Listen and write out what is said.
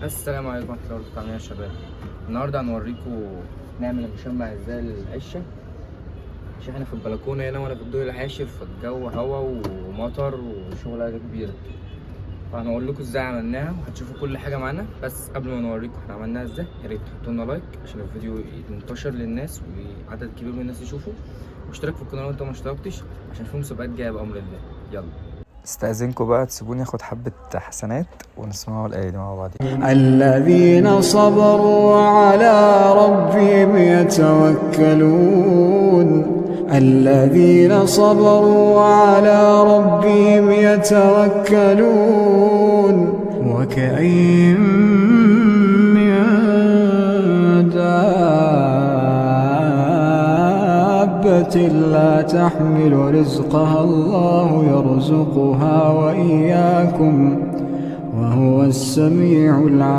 السلام عليكم ورحمة الله وبركاته. عاملين إيه يا شباب؟ النهارده هنوريكم نعمل المشمع ازاي للعشه، عشان احنا في البلكونه هنا وانا في الدور العاشر، فالجو هوا ومطر وشغله كبيرة. فهنقول لكم ازاي عملناها وهتشوفوا كل حاجة معانا. بس قبل ما نوريكم احنا عملناها ازاي، يا ريت تحطوا لنا like عشان الفيديو ينتشر للناس وعدد كبير من الناس يشوفه، واشترك في القناة لو انت ما اشتركتش عشان في مسابقات جاية بامر الله. يلا استأذنكم بقى تسيبوني اخد حبة حسنات ونسمعوا الآية دي مع بعض. الذين صبروا وعلى ربهم يتوكلون. الذين صبروا وعلى ربهم يتوكلون. وكأين من دابة لا تحمل رزقها الله يرزقها وإياكم وهو السميع العليم.